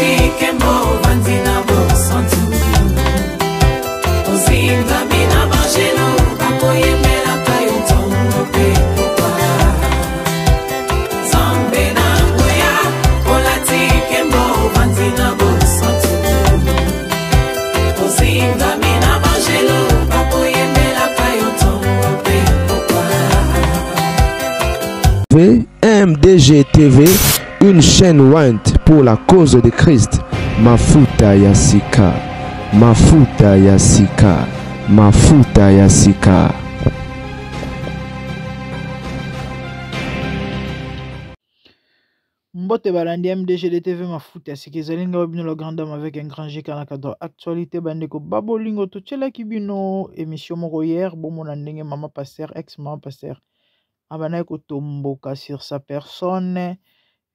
Olati nkembo ovandi na bosantu ozingami na bangelo bakoyembelaka yo ntongo mpe pokwa Nzambe na nguya olati nkembo ovandi na bosantu ozingami na bangelo bakoyembelaka yo ntongo mpe pokwa MDG TV, une chaîne ointe pour la cause de Christ. Mafuta ya sika, mafuta ya sika, mafuta ya sika. Mbote balandi MDGDTV mafuta ya sika ezali ngai bino la grande dame avec un grand GK na cadre actualité bandeko babolingo totielaki bino émission moko hier bomona ndenge mama pasteur ex mama pasteur abandaki kotomboka sur sa personne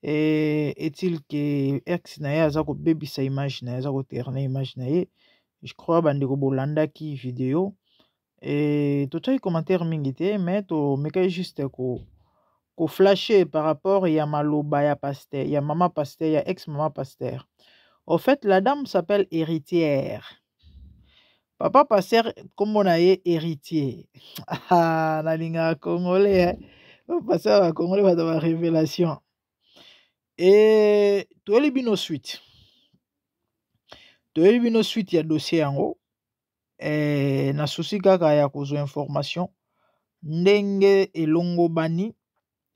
et est-il que ex na ye aza kobebisa image na ye aza koterne image na ye je crois bandeko bolandaki video et totiaki commentaire mingi te mais tomekaki juste ko koflashe par rapport ya maloba ya pasteur ya mama pasteur ya ex mama pasteur au fait la dame s'appelle héritière papa pasteur nkombo na ye héritier ah, nalingaka congolais eh. Pasteur ba congolais bato ba révélation e toyeli bino suite toyeli bino suite ya dossier yango e, na souci kaka ya kozwa information ndenge elongobani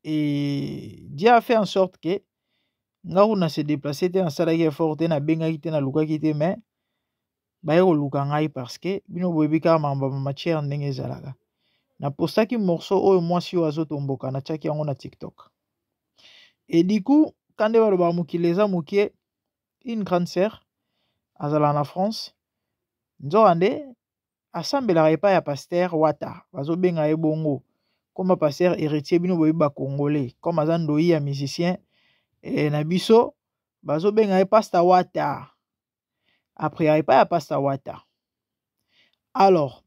e Dieu a fait en sorte que nga kuna se déplacer te nasalaki effort te nabengaki te nalukaki te mais baye koluka ngai parce que bino boyebi kaka makambo ya matière ndenge ezalaka napostaki morceau oyo mwasi oyo azotomboka natiaki yango na tiktok et du coup ka nde balobaka mokili eza mokie une grande sœur azalaka na france nzoka nde asambelaka epai ya pasteur wata bazobenga ye bongo koma pasteur héritier bino boyebi bacongolais comme aza ndoyi ya musicien e, na biso bazobenga ye pasta wata apriaka epai ya pasta wata alors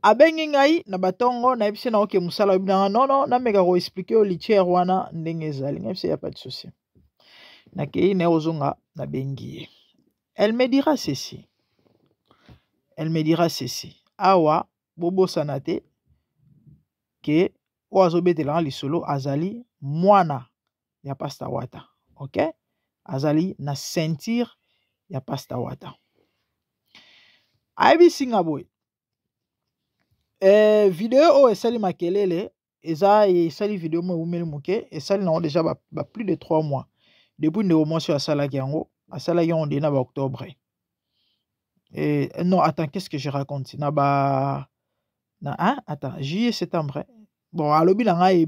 abengi ngai na batongo nayebisi na oke mosala oyebi nanga nono nameka koexplike yo litiere wana ndenge ezali nayebisi ya pas de souci nakei naye kozonga nabengi ye elle me dira ceci elle me dira ceci awa bobosana te ke oyo azobetelanga lisolo azali mwana ya pasta wata ok azali na ceinture ya pasta wata ayebisi nga boye eh, video oyo esali makelele eza esali video moko ewumeli moke esali nango deja ba, ba plus de 3 mois depuis ndeko mwasi oyo asalaki yango asalaki yango nde na ba octobre et, non attends qu'est ce que je raconte na ba na hein? attends juillet septembre bon alobi na ngai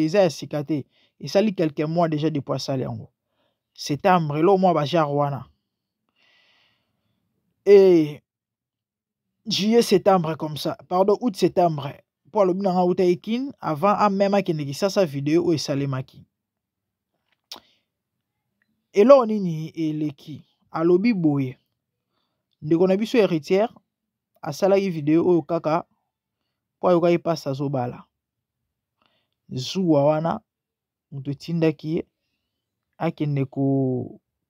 eza ya sika te esali quelques mois déjà depuis asali yango septembre eloko mwa bajare wana e juillet septembre comme ça pardon août septembre mpo alobi na ngai auta ekin avant ameme akende kisasa video oyo esalemaki eloko nini eleki alobi boye ndeko na biso héritière asalaki video oyo kaka mpo ayokaki mpasi azobala zuwa wana moto etindaki ye akende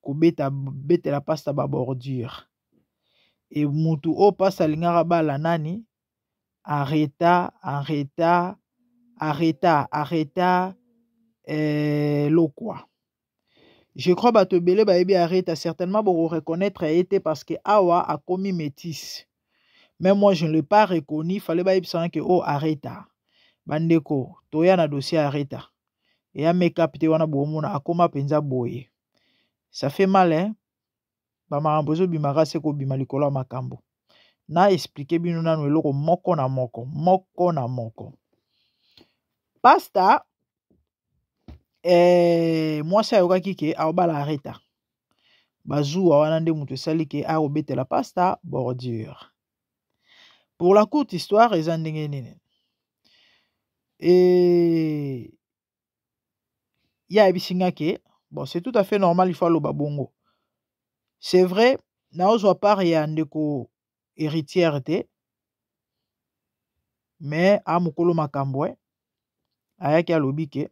kobeta betela pasta ba bordure e mutu oyo pasta alingaka bala nani areta areta areta areta eh, lokwa je crois bato ebele bayebi areta certainement boko reconnaître ye te parce que awa akomi métisse mais moi je ne l'ai pas reconnu fallait bayebisanga ke o oh, areta bandeko toya na dossier areta eya make-up te wana bomona akoma mpenza boye ça fait mal hein bamakambo ezobimaka se kobima likolo ya makambo na explike bino nanu eloko moko na moko moko na moko pasta eh, mwasi ayokaki ke aobala areta bazuwa wana nde moto esali ke akobetela pasta bordure pour la courte histoire eza ndenge nini e ye ayebisi nga ke bon c'est tout à fait normal il faut aloba bongo c'est vrai naozwa part ya ndeko héritière te mais a mokolo makambo eh, ayaki alobi ke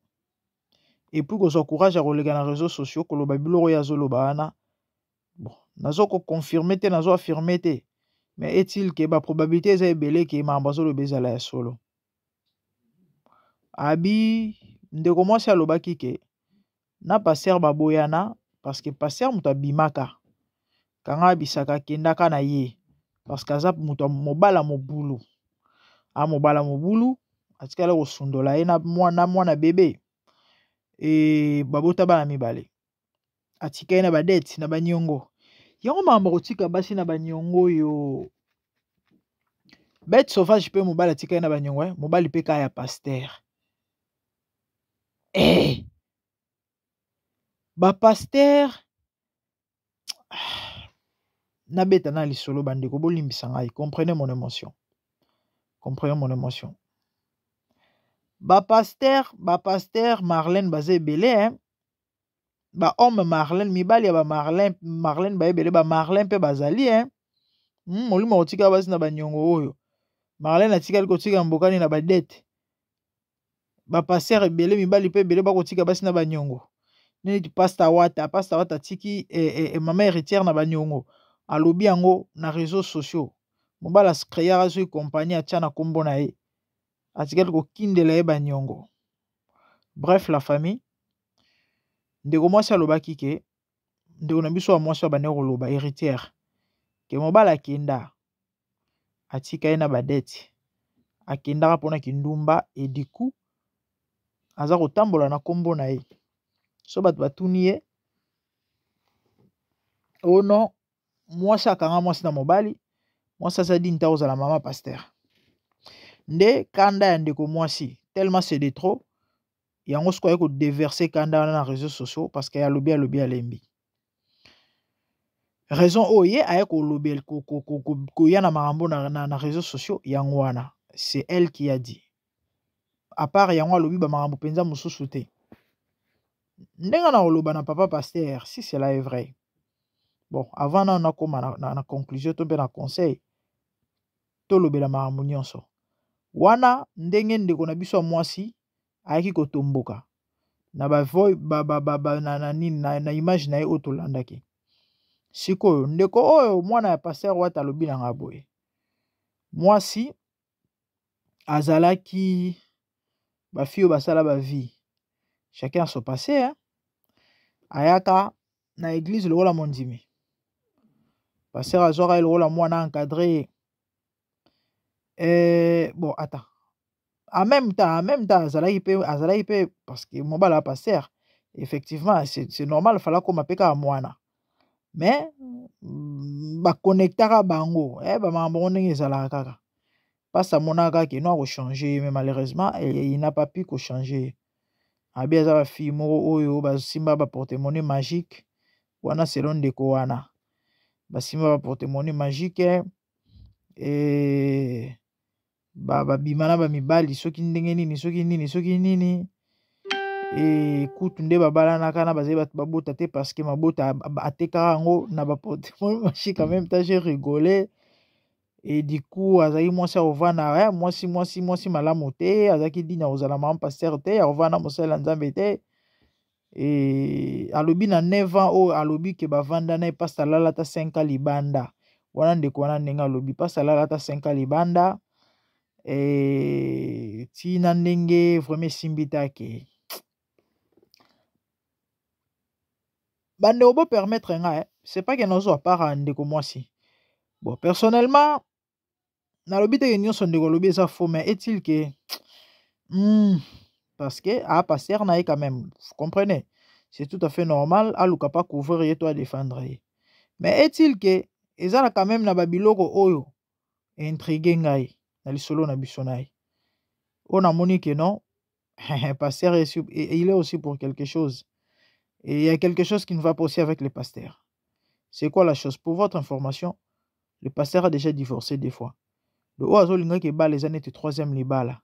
Et puis kozwa courage ya koleka na réseaux sociaux koloba biloko oyo azoloba wana. Bon, nazo ko confirmer te, nazo affirmer te, mais est-il que ba probabilité eza ebele ke makambo azoloba ezala ya solo. Abi ndeko mwasi alobaki ke na pasteur baboyana parce que pasteur moto abimaka kanga abisaka akendaka na ye parce que aza moto mobala mobulu, a mobala mobulu atikala kosundola ye na mwana, mwana bebe e babota bana mibale, atika ye na badete na baniongo. Yango makambo kotika basi na baniongo oyo bête sauvage mpe mobali atika ye na baniongo, eh? Mobali mpe kaka ya pasteur eh! Bapasteur nabeta na lisolo bandeko, bolimbisa ngai, comprenez mon émotion, comprenez mon émotion. Bapasteur, bapasteur Marlène baza ebele, hein? Bahomme Marlène, mibali ya bamarlène, Marlène baebele, bamarlène mpe bazali, hein? Molimo akotika basi na baniongo oyo Marlène atikali kotika mbokani na badete. Bapasteur ebele, mibali mpe ebele bakotika basi na baniongo neti pasta Wata. Pasta Wata atiki mama héritière na baniongo, alobi yango na réseaux sociaux. Mobali ascréaka azwi kompagnie atya na nkombo na ye, atikali kokindela ye baniongo. Bref, la famille, ndeko mwasi alobaki ke ndeko na biso ya mwasi oyo abandaki koloba héritière ke mobali akenda atika ye na badete, akendaka mpona kindumba et du coup aza kotambola na nkombo na ye. So bato batuni ye, oh non, mwasi akanga mwasi na mobali, mwasi aza dini ta kozala mama pasteur. Nde kanda ya ndeko mwasi tellement c'est de trop, yango sikoyo aye kodeverse kanda wana na réseaux sociaux parce que alobi, alobi alembi. Raison oyo ye aye kolobela koya na makambo na réseaux sociaux yango wana, c'est elle qui a dit. À part yango alobi bamakambo mpenza mosusu te. Ndenge na koloba na papa pasteur, si cela est vrai, bon, avant nano nakóma na conclusion to mpe na conseil, tolobela makambo nyonso wana. Ndenge ndeko na biso ya mwasi ayaki kotomboka na bavoi ba, ba, ba, ba, na nini na image na ye oyo tolandaki sikoyo, ndeko oyo mwana ya pasteur Wata alobi na nga boye: mwasi azalaki bafille oyo basala bavie, chacun a son passé, hein? Ayaka na église lokola mondimi, pasteur azwaka ye lokola mwana, encadré ye. Bon, attends, en même temps azalaki mpe parce que mobali ya pasteur, effectivement, c'est normal, fala koma mpe kaka mwana, mais baconnectaka bango, bamakambo ngo ndenge ezalaka kaka. Mpasi amonaka kaka eno akochange, mais malheureusement il n'a pas pu kochange. Abi aza bafille moko oyo basimba baporte-monnaie magique wana, selon ndeko wana, basimba baporte-monnaie magique e babima na bamibali soki ndenge nini, soki nini, soki nini. E kutu nde babalanaka na bazali bato babota te parce que mabota atekaka yango na baporte-monnaie magique. En même temps j'ai rigolé et du coup azalaki mwasi ya kovanda, mwasi malamu te, azalaki digne ya kozala mama pasteur te, ya kovanda mosali ya Nzambe te. E alobi na 9 ans oyo alobi ke bavanda na ye, mpasi alala ata 5 ans libanda wana. Ndeko wana ndenge alobi, mpasi alala ata 5 ans libanda e ntina ndenge vraiment esimbi te. Ake bandeko, bopermettre nga, c'est pas ke nazwa part ya ndeko mwasi. Bon, personnellement nalobi teke nyonso ndeko alobi eza faux, mais est-il que parce que a pasteur na ye quand même, vous comprenez, c'est tout à fait normal aluka pas couvrir ye to adéfendre ye, mais est-il que eza na quand même na babiloko oyo intrigue ngai na lisolo na biso na ye oyo namoni ke non, pasteur il est aussi pour quelque chose et il y a quelque chose qui ne va pas aussi avec le pasteur. C'est quoi la chose? Pour votre information, le pasteur a déjà divorcé deux fois. Le oyo azolingaki ebala eza neti troisième libala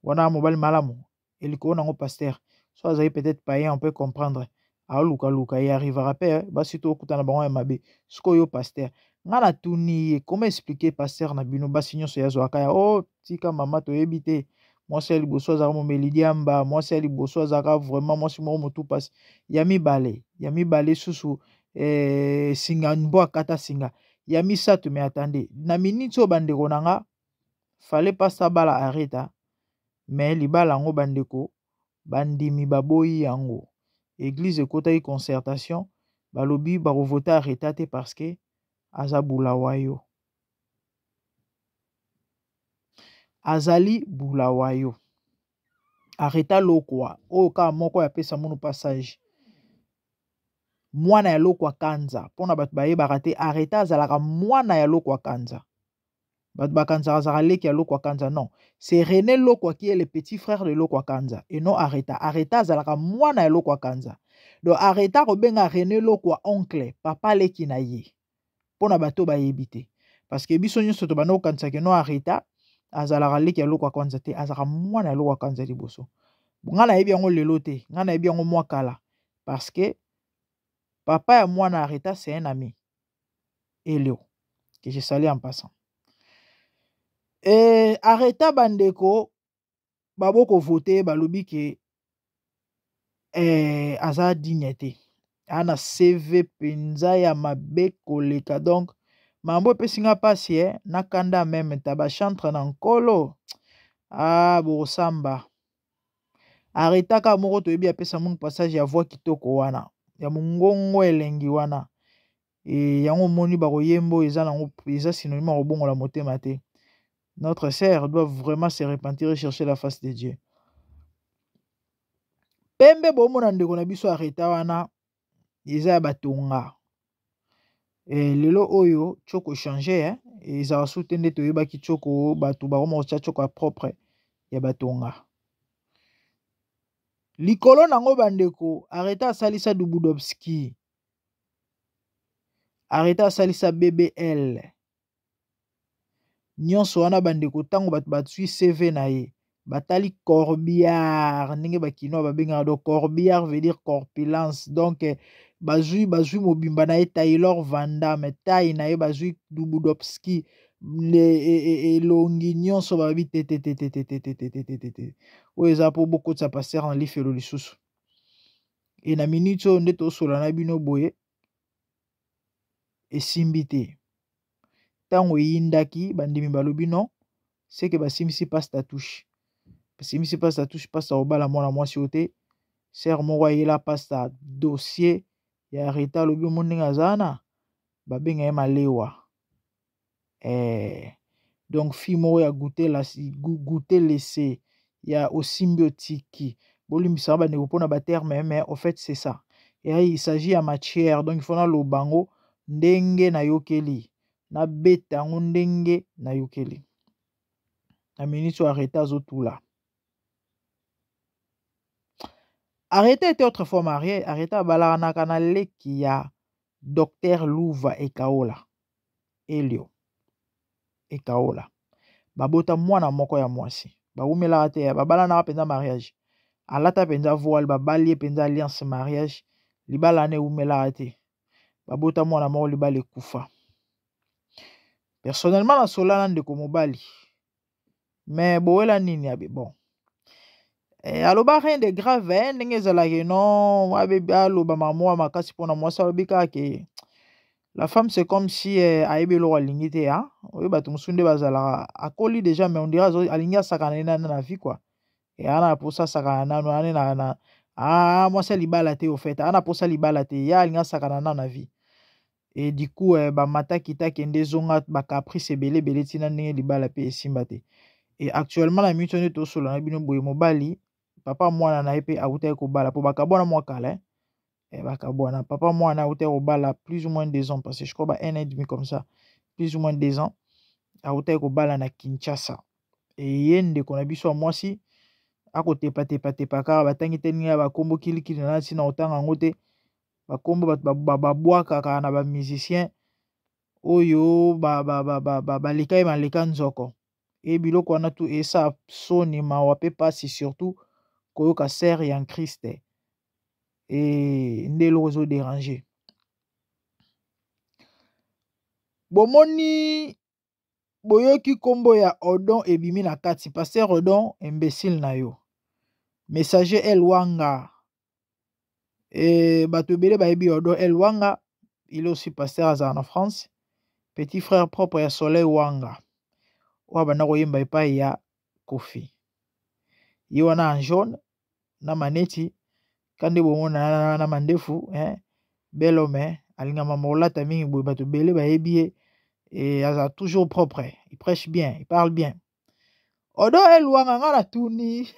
wana. Mobali malamu elikolo nango pasteur so azali peut-être païen, on peut comprendre, aolukaluka ye arrivera mpe basi to okutana bango ya mabe. Sikoyo pasteur, nga natuni ye, comment expliquer pasteur na bino basi nyonso yazwaka ya o oh, tika mama toyebi te. Mwasi ya liboso azalaka momeli diamba, mwasi ya liboso azalaka vraiment mwasi moko motu pasi. Ya mibale, ya mibale susu eh, singa mbo akata singa. Ya misato, mais attendez, na minute oyo bandeko na nga fallait pas abala Areta, mais libala yango bandeko bandimi baboyi yango. Eglise ekotaki concertation, balobi bakovote Areta te parce que aza Bulawayo. Azali Bulawayo. Areta Lokwa oyo kaka moko ya pesa munu passage. Mwana ya Lokwa Kanza mpona bato bayebaka te, Areta azalaka mwana ya Lokwa Kanza. Bato bakanzaka azalaka leki ya Lokwa Kanza, non, c'est René Lokwa qui est le petit frère de Lokwa Kanza et non Areta. Areta azalaka mwana ya Lokwa Kanza. Donc Areta akobenga René Lokwa oncle, papa leki na ye. Mpona bato bayebi te, parce que biso nyonso tobanda kokanisa ke non, Areta azalaka leki ya Lokwa Kanza te, azalaka mwana ya Lokwa Kanza liboso. Ngai nayebi yango lelo te, ngai nayebi yango mwa kala, parce que papa ya mwana Areta c'est un ami, Elio, que je salue en passant. Et Areta bandeko baboko voter, balobi ke eh, aza digne te, ana CV mpenza ya mabe koleka. Donc mambo epesi nga mpasi eh, nakanda meme ta bachantre na nkolo ah, bokosamba. Areta kaka moko toyebi apesa munu passage ya voix kitoko wana ya mongongo elengi wana e, yango omoni bakoyemba oyo eza nango eza synonyme ya kobongola motema te. Notre sœur doit vraiment se repentir et chercher la face de Dieu. Pembe bomona ndeko na biso Areta wana eza ya batonga e, lelo oyo tshoko change eh? Ezala su te nde toyebaki tshoko, bato bakoma kotya tshoko ya propre ya batonga likolo nango. Bandeko, Areta asalisa Dubudowski, Areta asalisa BBL, nyonso wana bandeko. Ntango bato bazwi CV na ye, batali corbillard ndenge bakinois babengaka, donc corbillard veut dire corpulence. Donc bazwi mobimba na ye, Taylor Vandame, taille na ye, bazwi Dubudowski, elongi nyonso, balobi te te te te te te te te te te te te, oyo eza mpo bokotisa pasteur na lifelo lisusu. E na minute oyo nde tosola na bino boye, esimbi te. Ntango eyindaki, bandimi balobi non, seke basimbisi pasta touche, basimbisi pasta touche, pasta kobala mwana mwasi oyo te. Sere moko ayela pasta dossier ya Areta, alobi omo ndenge aza wana, babenga ye malewa eh, donc fille moko ya goûter la goûter laisser ya osimbi otiki. Bolimbisaka bandeko mpona baterme, mais au fait c'est ça. Et il s'agit ya matière, donc il faut naloba yango ndenge nayokeli, nabeta yango ndenge nayokeli. Na minute oyo Areta azotula. Areta était autrefois marié. Areta abalakanaka na leki ya Docteur Luva Ekaola, Elio Ekaola. Babota mwana moko ya mwasi. Bawumelaka te, babalanaka mpenza mariage. Alata mpenza voile, babali ye mpenza alliance mariage. Libala wana ewumelaka te. Babota mwana moko, libala ekufa. Personnellement nasola na ndeko mobali, mais bowela nini abe bon eh, aloba rien de grave eh, ndenge ezalaki non, abe aloba makambo makasi mpona mwasi. Alobi kaka ke la femme, c'est comme si eh, ayebi eloko alingi te. Ah, oyo bato mosusu nde bazalaka, akoli déjà, mais on dirait alingi asakana ye nana na vie quoi. E ana na posa asakana nano ane na, na ah, mwasi ya libala te. Au fait ana posa libala te, ye alingi asakana nano na vie. Et du coup eh, bamataki takende ezonga, bacaprice ebele ebele, ntina ndenge libala mpe esimba te. Et actuellement na minute nde tosola na bino boye, mobali papa mwana na ye mpe awutaki kobala, mpo bakabwana mwa kala eh. Eh, bakabwana, papa mwana awutaki kobala plus ou moins 2 ans passé, je crois ba un an et demi comme ça, plus ou moins 2 ans, awutaki kobala na Kinshasa. Eye ndeko na biso ya mwasi akotepatepatepa kaka, batangi te ndenge ya bakombo kilikili na ntina kotanga yango te, bakombo bato babwakaka na bamusicien oyo baleka ye maleka nzoko. E biloko wana tu esa soni, mawa mpe pasi, surtout koyoka sœur ya Christ e nde eloko ezoderange. Bomoni. Boyoki kombo ya Odon ebimi na kati. Pasteur Odon, imbecile na yo. Messager El Wanga. E bato ebele bayebi Odon El Wanga. Il est aussi pasteur azala na France. Petit frère propre ya Soleil Wanga. Oyo abanda koyemba epai ya Koffi. Ye wana en jaune na maneti kande bomona na mandefu hein bel homme hein alingama molata mingi boye bato ebele bayebi ye et aza toujours propre, il prêche bien, il parle bien. Odo Elwanga nga natuni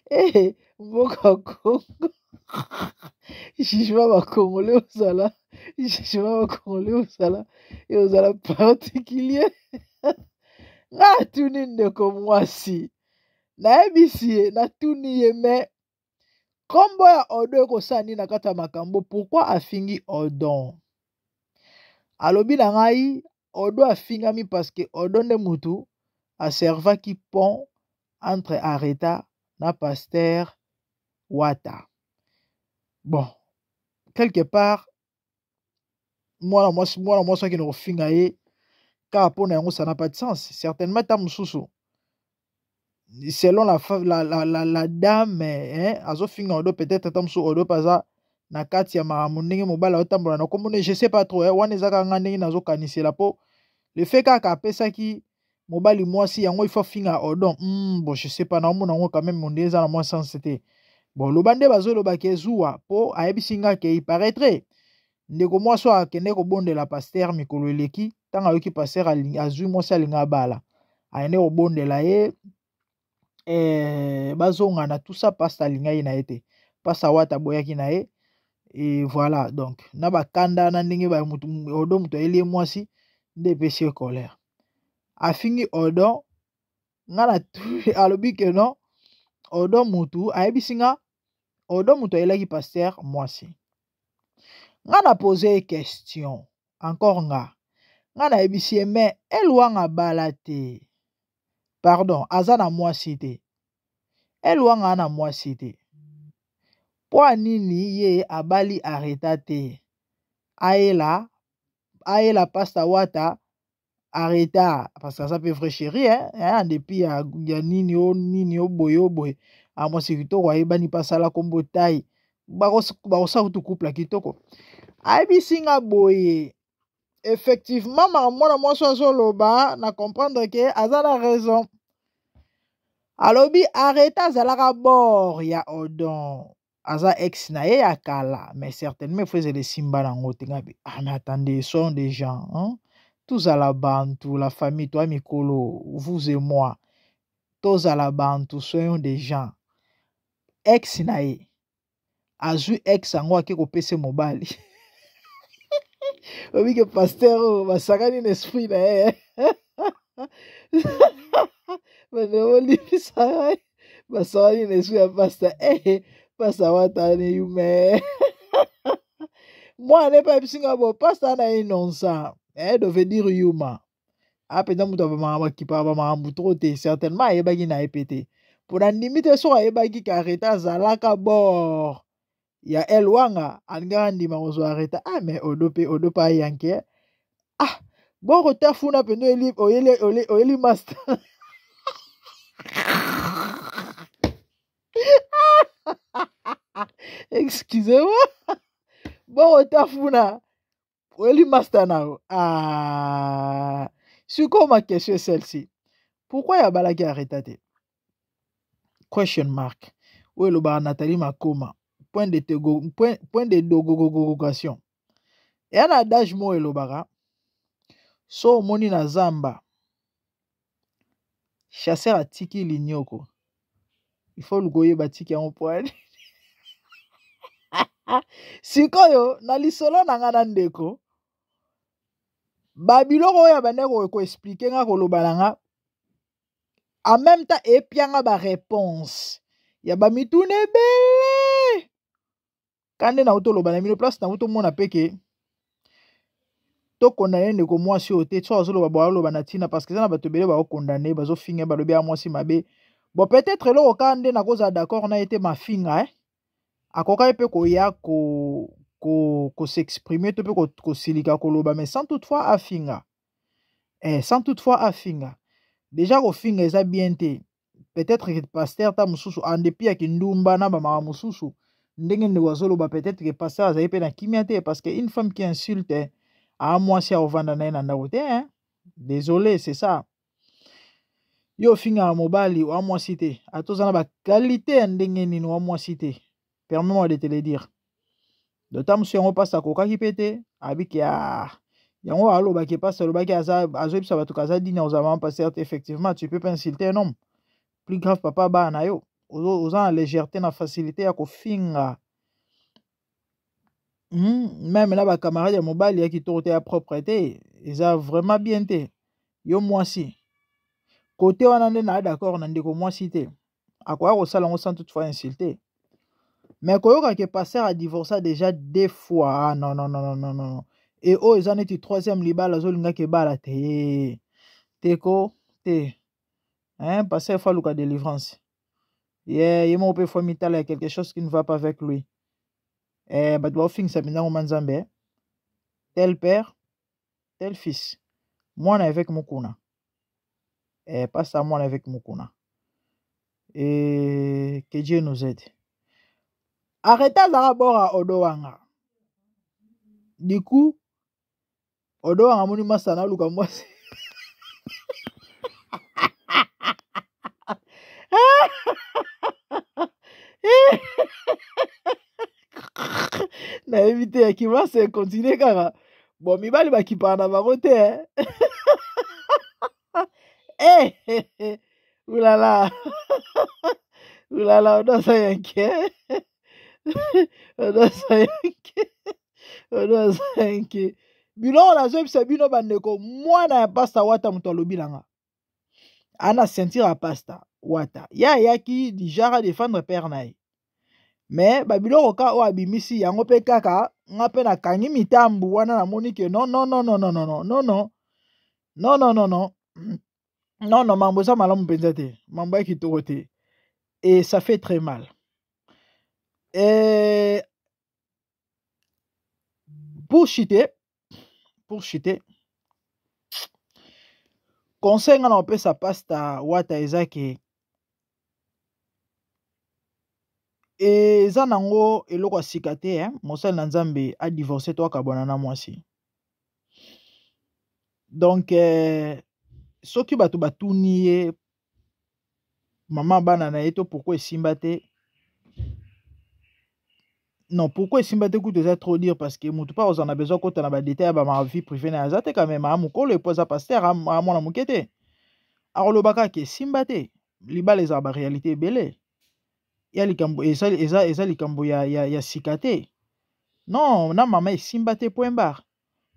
eh mboka Congo jugement ba congolais ozala jugement ba congolais ozala et ozala particulier. Nga natuni ndeko mwasi, nayebisi ye, natuni ye mais kombo ya Odon ekosala nini na kati ya makambo? Pourquoi afingi Odon? Alobi na ngai Odon afingami parce que Odon nde mutu aservaki pont entre Areta na pasteur Wata. Bon, quelque part mwana mwasi mwana mwasi akende kofinga ye kaka mpo na yango, ça n'a pas de sens. Certainement ta mosusu selon la, la, la, la, la dame hein, azofinga Odo, peut-être ata mosusu Odo mpe aza na kati ya makambo ndenge mobali aotambola na kombo ne, je sais pas trop hein, wana eza kaka nga ndenge nazokanisela mpo le fait kaka apesaki mobali mwasi yango il faut afinga Odon. Bon, je sais pas, naomona yango quand même monde eza na mwa sens te. Bon, loba nde bazoloba ke zuwa mpo ayebisi nga ke il paraîtrait ndeko mwasi oyo akende kobondela pasteur mikolo eleki, ntango ayoki pasteur azwi mwasi alinga abala, ayende kobondela ye bazongana tout ça. Pasteur alingaki na ye te, pasteur Wata aboyaki na ye et voilà. Donc na bakanda na ndenge ba mutu Odo moto ayeli ye mwasi nde epesi ye colère, afingi Odon. Nga na alobi ke non, Odon mutu ayebisi nga Odon mutu ayelaki pasteur mwasi. Nga na pose ye question encore, nga nayebisi ye mais Elwanga abala te, pardon, aza na mwasi te. Elwanga na mwasi te, mpo nini ye abali Areta te? Ayela pasteur Wata Areta parce que aza mpe vrai chéri hein, hein, depuis ya nini o nini o boye o boye, amwasi kitoko ayebani mpe asala kombo tai bakosala kutu couple ya kitoko. Ayebisi nga boye, effectivement makambo mwana mwasi azoloba na comprendre ke aza na raison. Alobi Areta azalaka bord ya Odon, aza ex na ye ya kala, mais certainement faut ezala esimba nango te. Ngabi ah mais attendez, sont des gens hein? Tozala bantu, la famille, toi mikolo, vous et moi, tozala bantu, soyons des gens. Ex na ye azwi ex yango ake kopesa mobali. Obi ke pasteur oyo basakani na esprit na ye, bandeko olibisa ngai, basakani na esprit ya pasteur. Eh, pasteur Watani yume mwana mpe ayebisi ngai bo pasteur na innocent eh, veut dire yuma apenza moto abamaka bakipaka bamakambo trop te. Certainement ayebaki na ye pe te mpo na ndimi te soki ayebaki ke Areta azalaka bord ya Elwanga, alingaka ndima kozwa Areta. Ah mais Odo mpe, Odo mpe ayanke ah boko tafuna mpenza oyeli master. Excusez-moi, boko tafuna oyeli master na yo. Ah sikoyo ma question est celle-ci: pourquoi yabalaki Areta te? Question mark oyo elobaka Nathalie Makoma, point de tego, point de dogogogogation. Eya na adage moko elobaka so omoni na zamba chasseur atiki linyoko, il faut luka oyeba atiki yango po ani. Sikoyo na lisolo na nga na ndeko babiloko oyo abandaki koexpliquer nga, koloba na nga en même temps epianga baréponse ya bamituna ebele ka nde nauti oloba na bino place nauti omona mpe ke tokondane ndeko mwasi oyo te. So azoloba bo aloba na ntina parce que eza na bato ebele bakokondane, bazofinga, balobi ya mwasi mabe. Bon, peut-être eloko kaka nde nakozala d'accord na ye te, mafinga eh? Akokaki mpe koya ko s'exprimer to mpe kosilika koloba, mais sans toutefois afinga. Sans toutefois afinga. Déjà kofinga eza bien te. Peut-être que pasteur ta mosusu en dépit ya kindumba na bamaka mosusu ndenge ndeko azoloba, peut-être que pasteur azali mpe na kimia te, parce que une femme qui insulte a mwasi akovanda na ye na ndako te, hein? Désolé, c'est ça. Yo ofingaka mobali oa mwasi te, ata oza na bakalite ya ndenge nini, oa mwasi te. Permets-moi de te le dire. Dota mosusu yango mpasi akokaki mpe te, abiki ah yango alobaki mpasi alobaki azoyebisa bato kaza dini ozala mama pasteur te. Effectivement, tu peux pas insulter un homme, plus grave papa bana na yo, oza na légèreté na facilité ya kofinga. Même na bacamarade ya mobali ya kitoko te, ya propre te, eza vraiment bien te. Yo mwasi kote wana nde naa d'accord na ndeko mwasi te, akoya kosala yango sans toutefois insulter. Mais koyoka ke pasteur a divorça déjà deux fois, ah, non, non, non, non, non, non. E oyo eza neti troisième libala, azolingaki ebala te teko te, hein? Pasteur faut aluka délivrance ye moko mpe, faut mitala ya quelque chose qui ne va pas avec lui. Bato baofingisa mpenza ngoma Nzambe. Tel père, tel fils, mwana évêque Mokuna, pasta mwana évêque Mokuna. Et que Dieu nous aide. Arrête, azalaka bora odo wanga. Du coup odo wanga amoni masa na aluka mwasi. Nayebi te ya kimasa ekontinue kaka. Bon, mibali bakipaka na bango te. Eh, ulala ulala, odo aza yanke, odo aza yanke, odo aza yanke. Biloko nazoyebisa bino bandeko, mwana ya pasta Wata moto alobi nanga ana ceinture ya pasta Wata, ye ayaki dijara défendre père na ye, mais babiloko ka oyo abimisi yango mpe kaka nga mpe nakangi mitambu wana, namoni ke non, non, non, non, non, non, non, non, non, non, non, non, non, non, non, mambo eza malamu mpenza te, mambo ya kitoko te, et ça fait très mal. Et pour chuter, conseil nga na kopesa pasta Wata eza ke eza nango eloko ya sika te, eh? Mosali na Nzambe adivorce to akabwana na mwasi. Donc soki bato batuni ye mama bana na ye to pourquoi esimba te, non, pourquoi esimba te kutu eza trop dire, parce que motu mpa kozala na besoin kota na badetail ya bama vie privée na ye aza te. Quand même, aa mokolo epo aza pasteur, amwana moke te. Akoloba kaka esimba te. Libala ezala baréalité ebele ya likambo, eza likambo ya sika te. Non, na mama esimba te, point barre.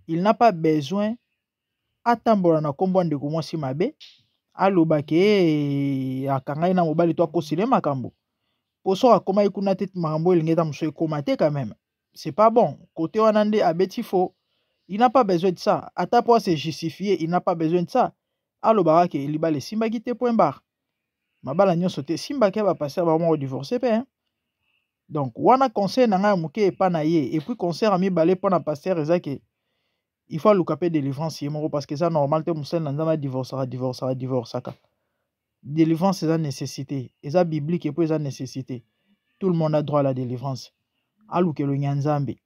Il n'a pas besoin atambola na nkombo ya ndeko mwasi mabe, aloba ke akangai na mobali to akosile makambo, po soki akomaki kuna te, makambo oyo elingi eta mosusu ekóma te. Quand même, c'est pas bon. Côté wana nde abeti faux. Il n'a pas besoin de ça. Ata po se justifier, il n'a pas besoin de ça. Alobaka ke libala esimbaki te, point barre. Mabala nyonso te esimbaki ya bapasteur bango kodivorce mpe, hein? Donc wana conseil na ngai ya moke epa na ye. Et puis conseil ya mibale mpo na pasteur eza ke il faut aluka mpe délivrance ye moko, parce que eza normal te mosali na Nzambe adivorçaka, divorçaka, divorçaka. Délivrance eza nécessité, eza biblique, epo eza nécessité. Tout le monde a droit à la délivrance. Aluka elongi ya Nzambe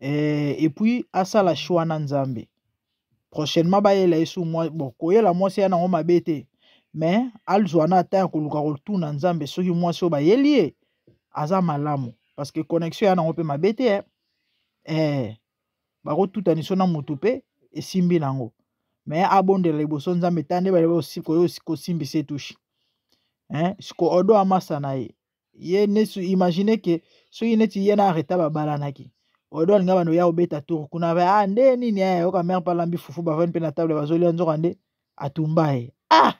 et puis asala choix na Nzambe. Prochainement bayela ye su mwa, bon, koyela mwasi ya nango mabe te, mais azwa na ata ya koluka kotuna Nzambe soki mwasi oyo bayeli ye aza malamu, parce que connexion ya nango mpe mabe te, eh. Bakotutaniso na motu mpe esimbi nango, mais abondela liboso Nzambe ta nde bayeba kosimbisa etushi, hein? Siko odo amasa na ye, ye nesu imagine ke soki neti ye na areta babalanaki, odo alinga bando ya kobeta tour kuna ba ah, nde nini aya yoka mare mpe alambi fufu, bavandi mpe na table bazolia, nzoka nde atumba ye. Ah,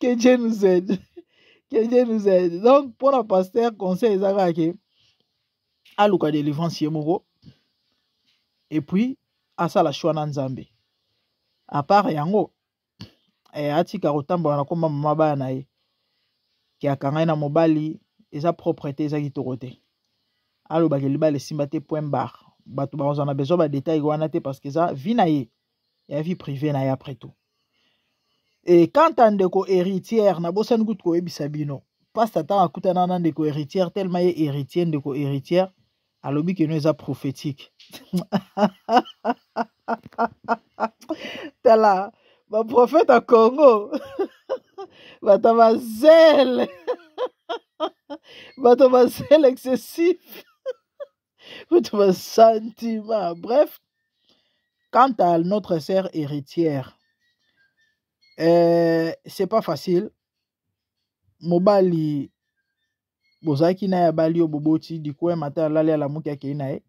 que Dieu nous aide, que Dieu nous aide. Donc pour la pasteur, conseil eza kaka ke aluka délivrance ye moko et puis asala choix na Nzambe. À part yango, atika kotambola na komba mama bana na ye ke akangai na mobali. eza propre te, eza kitoko te. Alobaka libala esimba te, point barre. Bato bakozala na besoin ba détail wana te parce que eza vie na ye, ya vie privée na ye après tout. Et quant à ndeko héritière, nabosani kutu koyebisa bino, pasteur ntango akutana na ndeko héritière, tellement ye héritier, ndeko héritière alobi keno eza prophétique. Tala baprofete ya Congo, bato bazele, bato bazele excessif, bato basentiment. Bref, quant à notre sœur héritière, c'est pas facile. Mobali bozalaki na ye, abali yo, boboti dikoye, mata alali, alamuki, akei na ye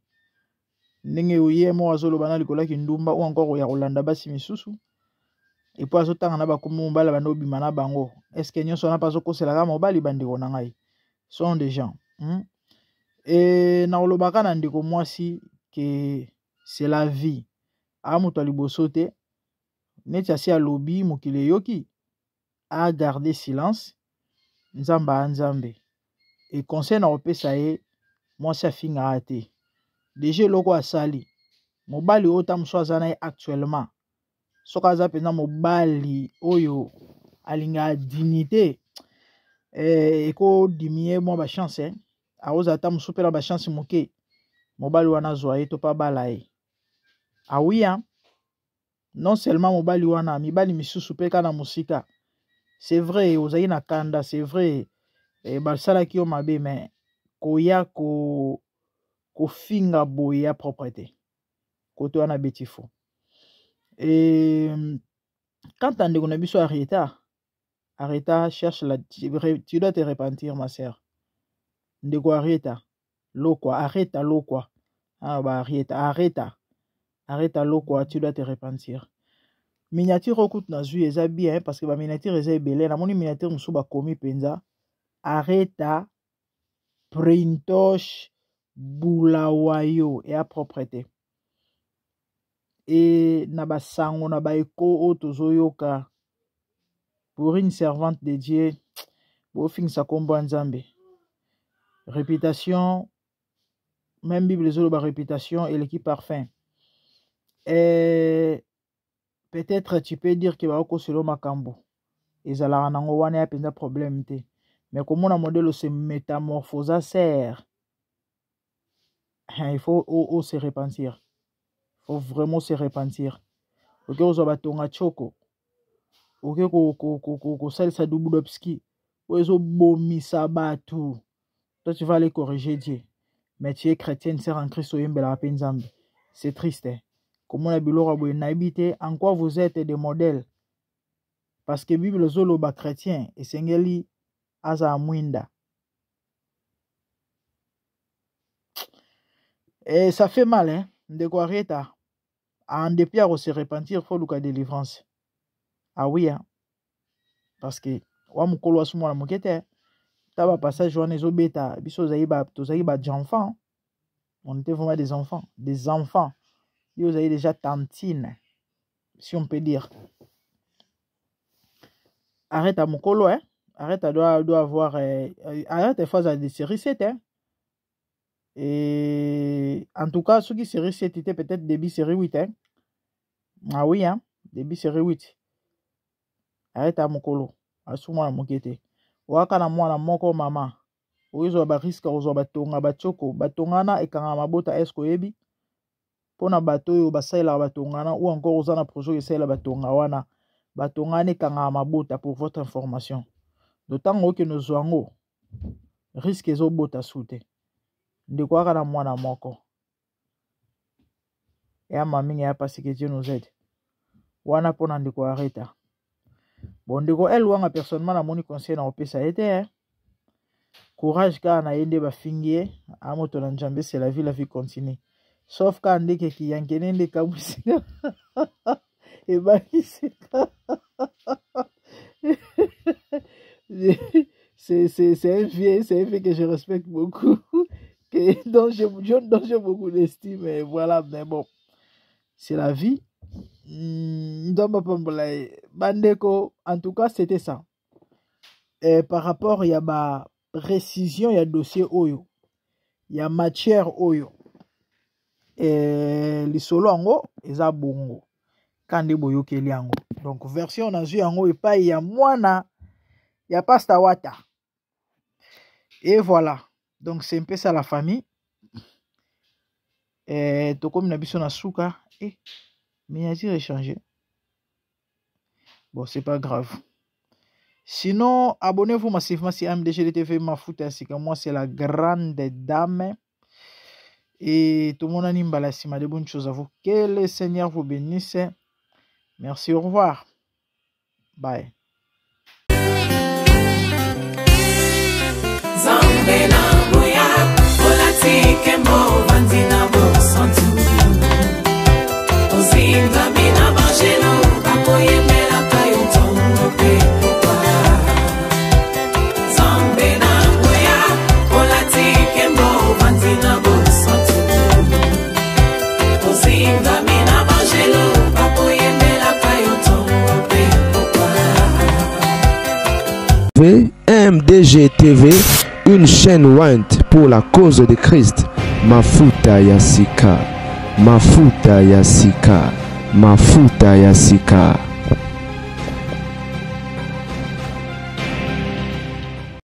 ndenge ye moko azoloba na likolo ya kindumba ou encore ya kolanda basi misusu. Epo azotanga na bakombo mobali banda obima na bango. Est-ce nyonso wana mpe azokoselaka mobali? Bandeko na ngai sont des gens, E na kolobaka na ndeko mwasi ke c'est la vie. Aa moto ya liboso te, neti asi alobi, mokili eyoki, agarde silence. Nzambe aya Nzambe. E conseil na kopesa ye, mwasi afingaka te. Deja eloko asali mobali oyo, ta mosusu aza na ye actuellement, soki aza mpenza mobali oyo alingaka dignité, ekodiminuer mwa bachance, eh? Akozala ata mosusu mpe na bachance moke mobali wana azwa ye to mpe abala ye. Awiya non seulement mobali wana, mibali misusu mpe kaka na mosika. C'est vrai ozali na kanda, c'est vrai basalaki yo mabe, mais koya kofinga boye ya propre te. Kote wana beti fo. E quant à ndeko na biso Areta, Areta cherche la, tu dois te repentir, ma sœur. Ndeko Areta Lokwa, Areta Lokwa, ah ba Areta, Areta, Areta Lokwa, tu dois te repentir. Miniature oyo kutu nazwi eza bien parce que baminiature eza ebele. Namoni miniature mosusu bakomi mpenza Areta Printosh Bulawayo, eya propre te. E na basango na baeko oyo tozoyoka, pour une servante de Dieu bofingisa nkombo ya Nzambe, réputation, même Bible ezoloba réputation eleki parfum. Et peut-être tu peux dire ke bakoselo makambo ezalaka nango wana ya mpenza problème te, mais komona modèle ose métamorphosa, sœur, il faut o se repentir, il faut vraiment se repentir. Oke kozwa batonga tioko, oke kosalisa dubudopski oyo ezobomisa bato. Toi, tu vas aller corriger Dieu, mais tu es chrétienne, sœur en Christ, oyembelaka mpe Nzambe. C'est triste, eh? Komona biloko ya boye, nayebi te en quoi vous êtes des modèles, parce que Bible ezoloba chrétien esengeli azala mwinda. Et ça fait mal, hein? Ndeko Arieta, en dépit ya se repentir, faut luka délivrance. Ah oui, hein? Parce que wa mokolo asu mwana moke te, ta bapassage wana ezobeta biso, tozali ba enfants, on était vraiment des enfants, des enfants. Yo ozali déjà tantine, si on peut dire. Arrête à mokolo, hein? Arrête doit avoir arrête fois à des séries 7, hein? Et en tout cas soki série 7 était peut-être début série 8, hein? Ah oui, hein? Début série 8. Arrête à mokolo asu mwana moke te, waka na mwana moko. Mama oyozwa barisque, kozwa batonga batioko, batonga wana ekangaka mabota. Eske oyebi mpona bato oyo basalelaka batonga wana, ou encore oza na projet oyo esalela batonga wana? Batonga wana ekangaka mabota, pour votre information. Do ntango okende ozwa yango, risque ezobota su te. Ndeko aka na mwana moko eya mamingi ya pasi. Que Dieu nous aide. Wana mpona ndeko Areta. Bon, ndeko Elwanga, personnellement namoni conseil na kopesa ye te, eh? Courage kaka na ye nde bafingi ye, amoto na Nzambe. C'est la vie, la vie continue, sauf kaka ndeke kiyankene nde kamwisinga ebakisika. C'est un vieux, c'est un vieux que je respecte beaucoup, dont j'ai beaucoup d'estime, et voilà, mais bon, c'est la vie. Nzambe apambola ye. Bandeko, en tout cas, c'était ça. Et par rapport ya ba précision ya dossier oyo ya matière oyo eh, lisolo yango eza bongo ka nde boyokeli yango donc version nazwi yango epai ya mwana ya pasta wata et voilà donc c'est un peu ça la famille eh, tokomi na biso na suka eh, miniature échanger bon c'est pas grave sinon abonnez-vous massivement si MDG TV Mafuta ya sika moi c'est la grande dame et tout le monde mbala nsima de bonnes choses à vous que le Seigneur vous bénisse merci au revoir bye Nzambe na nguya olati nkembo ovandi na bosantu ozingami na banjelu bakoyembelaka yo ntongo mpe pokwa Nzambe na nguya olati nkembo ovandi na bosantu ozingami na banjelu bakoyembelaka yo ntongo mpe pokwa MDG TV, une chaîne ointe pour la cause de Christ. Mafuta ya sika, mafuta ya sika, mafuta ya sika.